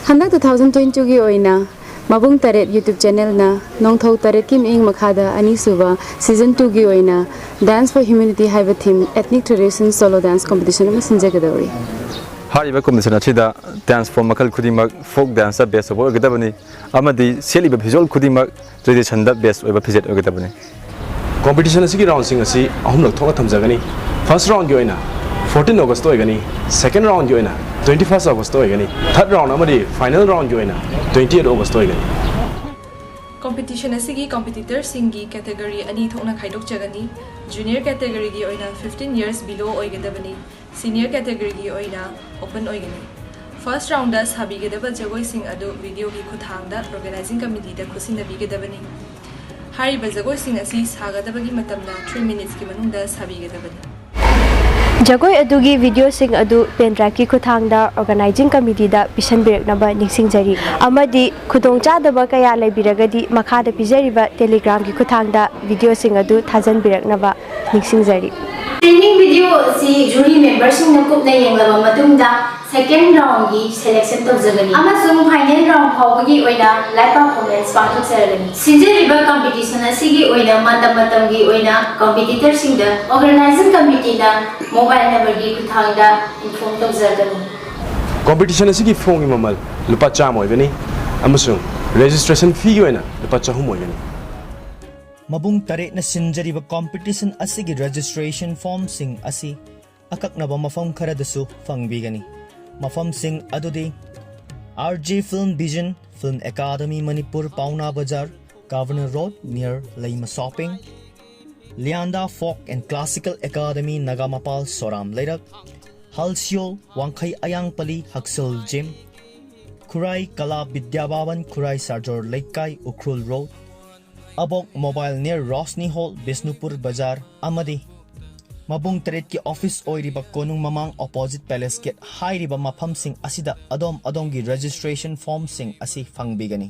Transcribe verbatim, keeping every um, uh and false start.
ꯍꯟꯗꯛ two thousand twenty-twoꯒꯤ ꯑꯣꯏꯅ ꯃꯕꯨꯡ ꯇꯔꯦꯠ YouTube channelꯅ ꯅꯣꯡꯊꯧ ꯇꯔꯦꯠꯀꯤ ꯃꯤꯠꯌꯦꯡ ꯃꯈꯥꯗ ꯑꯅꯤꯁꯨꯕ season twoꯒꯤ ꯑꯣꯏꯅ Dance for Humanity ꯍꯥꯏꯕ theme, Ethnic Tradition Solo Dance Competition ꯑꯃ ꯁꯤꯟꯖꯒꯗꯧꯔꯤ꯫ ꯍꯥꯏꯔꯤꯕ competition ꯑꯁꯤꯗ dance form ꯃꯈꯜ ꯈꯨꯗꯤꯡꯃꯛ folk danceꯇ base ꯑꯣꯏꯕ ꯑꯣꯏꯒꯗꯕꯅꯤ ꯑꯃꯗꯤ ꯁꯦꯠꯂꯤꯕ ꯐꯤꯖꯣꯜ ꯈꯨꯗꯤꯡꯃꯛ traditionꯗ base ꯑꯣꯏꯕ ꯐꯤꯖꯦꯠ ꯑꯣꯏꯒꯗꯕꯅꯤ꯫ Competition ꯑꯁꯤꯒꯤ roundꯁꯤꯡ ꯑꯁꯤ ꯑꯍꯨꯝꯂꯛ ꯊꯣꯛꯅ ꯊꯝꯖꯒꯅꯤ꯫ First roundꯒꯤ ꯑꯣꯏꯅ fourteen Augustꯇ ꯑꯣꯏꯒꯅꯤ, second roundꯒꯤ ꯑꯣꯏꯅ twenty first Augustꯇ ꯑꯣꯏꯒꯅꯤ, third round ꯑꯃꯗꯤ final roundꯒꯤ ꯑꯣꯏꯅ twenty eight Augustꯇ ꯑꯣꯏꯒꯅꯤ꯫ Competition ꯑꯁꯤꯒꯤ competitorꯁꯤꯡꯒꯤ category ꯑꯅꯤ ꯊꯣꯛꯅ ꯈꯥꯏꯗꯣꯛꯆꯒꯅꯤ꯫ Junior categoryꯒꯤ ꯑꯣꯏꯅ fifteen years below ꯑꯣꯏꯒꯗꯕꯅꯤ꯫ Senior categoryꯒꯤ ꯑꯣꯏꯅ open ꯑꯣꯏꯒꯅꯤ꯫ First roundꯗ ꯁꯥꯕꯤꯒꯗꯕ ꯖꯒꯣꯏꯁꯤꯡ ꯑꯗꯨ videoꯒꯤ ꯈꯨꯠꯊꯥꯡꯗ organizing committeeꯗ ꯈꯨꯠꯁꯤꯟꯅꯕꯤꯒꯗꯕꯅꯤ꯫ ꯍꯥꯏꯔꯤꯕ ꯖꯒꯣꯏꯁꯤꯡ ꯑꯁꯤ ꯁꯥꯒꯗꯕꯒꯤ ꯃꯇꯝꯅ three minutesꯀꯤ ꯃꯅꯨꯡꯗ ꯁꯥꯕꯤꯒꯗꯕꯅꯤ꯫ ꯖꯒꯣꯏ ꯑꯗꯨꯒꯤ videoꯁꯤꯡ ꯑꯗꯨ pendriveꯀꯤ ꯈꯨꯠꯊꯥꯡꯗ organizing committeeꯗ ꯄꯤꯁꯟꯕꯤꯔꯛꯅꯕ ꯅꯤꯡꯁꯤꯡꯖꯔꯤ ꯑꯃꯗꯤ ꯈꯨꯗꯣꯡꯆꯥꯗꯕ ꯀꯌꯥ ꯂꯩꯕꯤꯔꯒꯗꯤ ꯃꯈꯥꯗ ꯄꯤꯖꯔꯤꯕ Telegramꯒꯤ ꯈꯨꯠꯊꯥꯡꯗ videoꯁꯤꯡ ꯑꯗꯨ ꯊꯥꯖꯟꯕꯤꯔꯛꯅꯕ ꯅꯤꯡꯁꯤꯡꯖꯔꯤ꯫ Training video ꯑꯁꯤ jury memberꯁꯤꯡꯅ ꯀꯨꯞꯅ ꯌꯦꯡꯂꯕ ꯃꯇꯨꯡꯗ second roundꯒꯤ selection ꯇꯧꯖꯒꯅꯤ ꯑꯃꯁꯨꯡ final round ꯐꯥꯎꯕꯒꯤ ꯑꯣꯏꯅ live performance ꯄꯥꯡꯊꯣꯛꯆꯔꯒꯅꯤ꯫ ꯁꯤꯟꯖꯔꯤꯕ competition ꯑꯁꯤꯒꯤ ꯑꯣꯏꯅ ꯃꯇꯝ ꯃꯇꯝꯒꯤ ꯑꯣꯏꯅ competitorꯁꯤꯡꯗ organizing committeeꯅ mobile numberꯒꯤ ꯈꯨꯠꯊꯥꯡꯗ inform ꯇꯧꯖꯔꯛꯀꯅꯤ꯫ Competition ꯑꯁꯤꯒꯤ formꯒꯤ ꯃꯃꯜ ꯂꯨꯄꯥ ꯆꯥꯝꯃ ꯑꯣꯏꯒꯅꯤ ꯑꯃꯁꯨꯡ registration feeꯒꯤ ꯑꯣꯏꯅ ꯂꯨꯄꯥ ꯆꯍꯨꯝ ꯑꯣꯏꯒꯅꯤ꯫ ꯃꯕꯨꯡ ꯇꯔꯦꯠꯅ ꯁꯤꯟꯖꯔꯤꯕ competition ꯑꯁꯤꯒꯤ registration formꯁꯤꯡ ꯑꯁꯤ ꯑꯀꯛꯅꯕ ꯃꯐꯝ ꯈꯔꯗꯁꯨ ꯐꯪꯕꯤꯒꯅꯤ꯫ ꯃꯐꯝꯁꯤꯡ ꯑꯗꯨꯗꯤ RJ Film Vision, Film Academy Manipur, Paona Bazar, Governor Road near Leima Shopping, Lianda Folk and Classical Academy, Nagamapal, Soram Leirak, Halsyo, Wangkhai Ayangpali, Haksul Gym, Khurai Kala Vidya Bhavan, Khurai Sarjor Leikai, Ukhrul Road, Abok Mobile near Rosni Hall, Bishnupur Bazar ꯑꯃꯗꯤ ꯃꯕꯨꯡ ꯇꯔꯦꯠꯀꯤ office ꯑꯣꯏꯔꯤꯕ ꯀꯣꯅꯨꯡ ꯃꯃꯥꯡ opposite Palace Gate ꯍꯥꯏꯔꯤꯕ ꯃꯐꯝꯁꯤꯡ ꯑꯁꯤꯗ ꯑꯗꯣꯝ ꯑꯗꯣꯝꯒꯤ registration formꯁꯤꯡ ꯑꯁꯤ ꯐꯪꯕꯤꯒꯅꯤ꯫